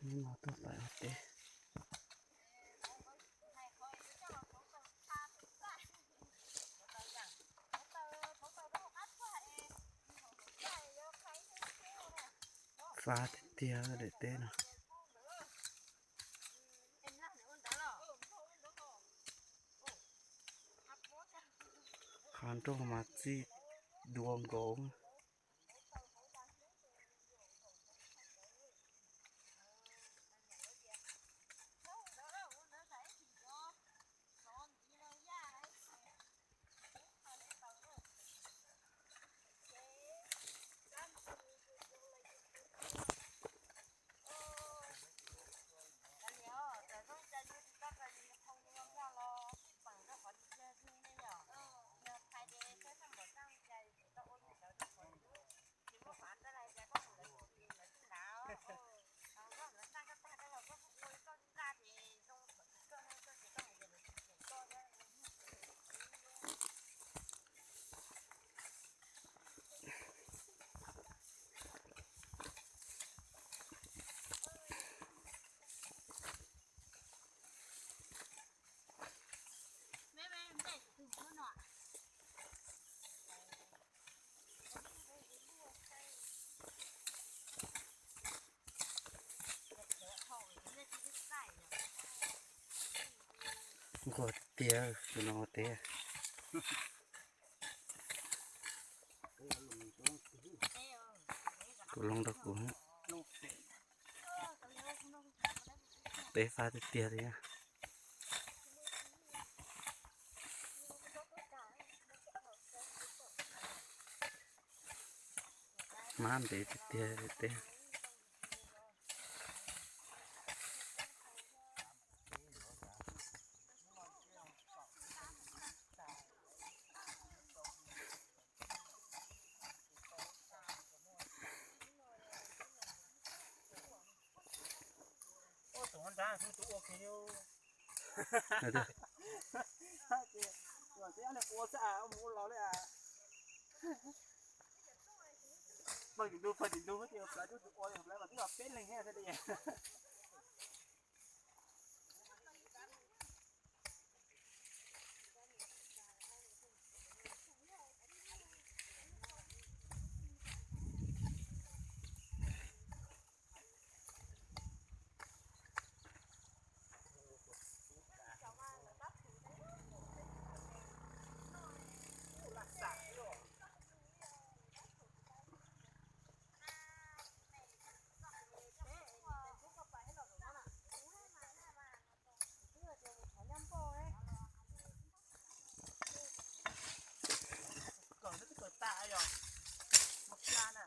Hnub no tuaj pais ua teb. Fab tiag tiag daim teb no. Qhov nroj mas txij dua nkaus. Nquag tiag, tus no ua teb. Tus loo rau kuv. Teb fab tiag tiag li. Mab ntev tiag tiag teb. Pawg tim ntug, pawg tim ntug, pawg tim ntug, peb leeg thiab. Kawm no twb kawm tas yog mos xya na.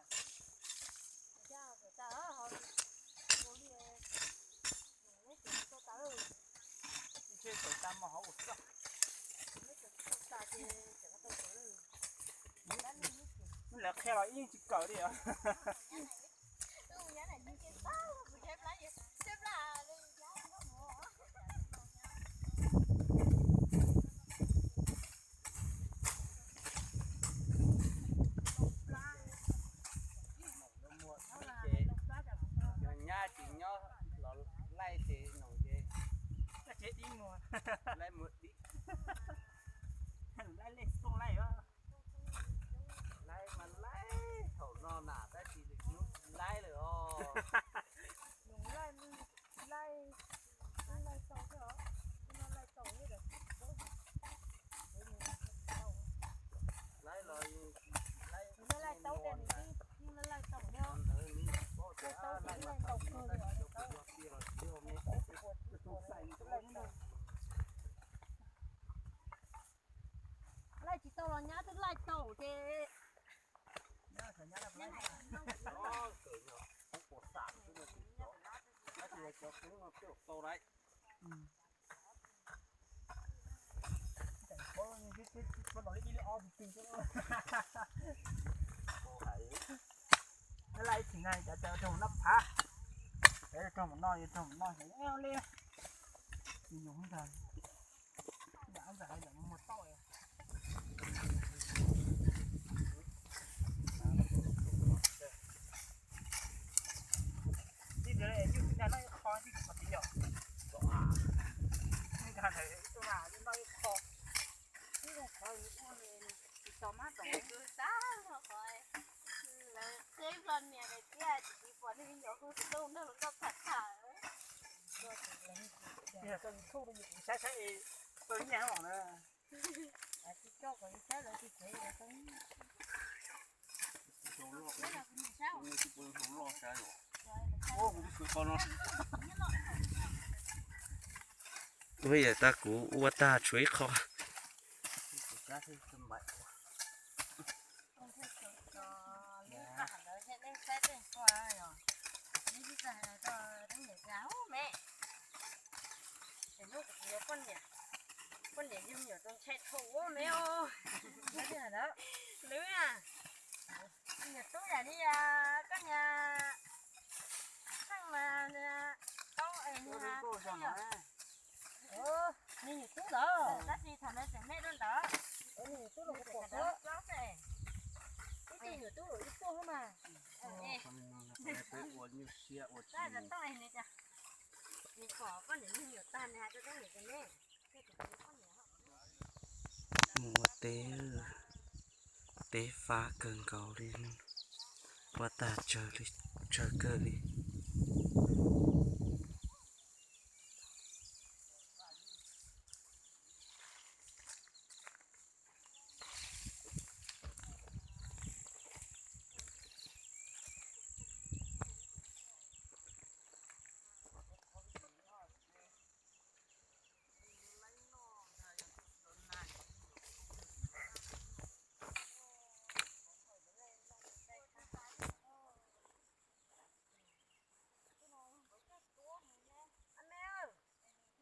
Ntshe kawm tas mas hov ua txoj. Lawv qhia los ib yeej tsis kawm li os. Nyab tsis nyob los laij ces no ces, laij muag dib, laij lej xoo laij os. Laij mas laij thaum no na tab sis lwm hnub tsis laij lawm os. Laij, laij tau thiab os. Laij los, laij tau tias nws tib laij tau thiab. Laij tau tias laij tau kawg li os. Laij tsis tau los nyab twb laij tau ces. Laij tsis na, cov cov raug noj phav, cov raug mus noj, raug mus noj li. Yus ntag, yam ntxawm yam muag tauj. Tib ntawd nyuj tib ntag no yuav Saib saib, tau nyiaj os na. Ua yam tas kuv ua tag tshuav ib qho. Poj niam yug nyuam tus ntshai dhau ua me os. Lwm na, nyuam tub yam li koj niag Xeej mas tau es nws, nws nyuam tub ntawd, tab sis thaum no tseem me dua ntawd. Nws nyuam tub los kuv pom xwb. Ib tug nyuam tub los ib tuaj xwb mas. Peb ua nyuaj siab ua tsis. Nws pom poj niam yug nyuam tag nws hais rau poj niam tias ne. Mus ua teb, teb fab kawg nkaus li, ua tag tsawg li, tsawg kawg li.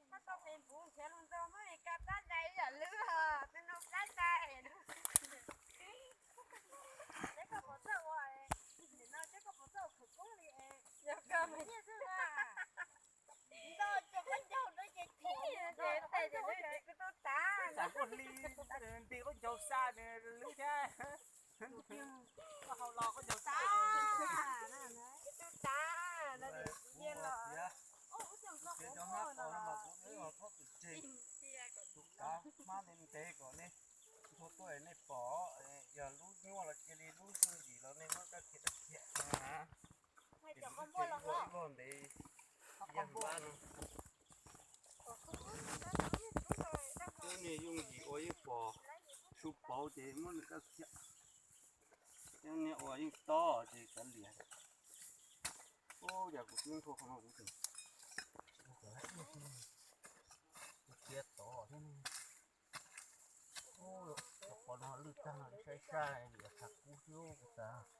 Koj tau me npuv nrhiav lus nrog muab ka plab dai ib yam lwb os, tus no plab dai. Seb koj puas txawj ua, nim no seb koj puas txawj ua khawv koob li es yog koj me nyiaj xwb na. Nto cov khaub ncaug no ces thim ces tes ces lwb ces kuv tub tas. Nti khaub ncaug xa nws lwb thiab. Koj haus los khaub ncaug xa. Kuv tub tas no ces kuv yeej los. Tus kav hmab ntev ntev kom nej nthua tuaj nej pom, yog lub nyuaj los cia li, lub yooj yim los nej muab kab khiam kab khiam no na. Ces kuv twb tseem ua ib vog ntev yag npab no. Cov niag yooj yim ua yeej pom, su pauv ces muab nws kab khiam. Cov niag uas yeej tob ces kav liam. Ub, yog kuv twb nthua qhov no kuv tseem, kuv cia tod thiab. Ub, cov qhov no lwj tag no saib saib yuav tshav kub xwb kuv xav.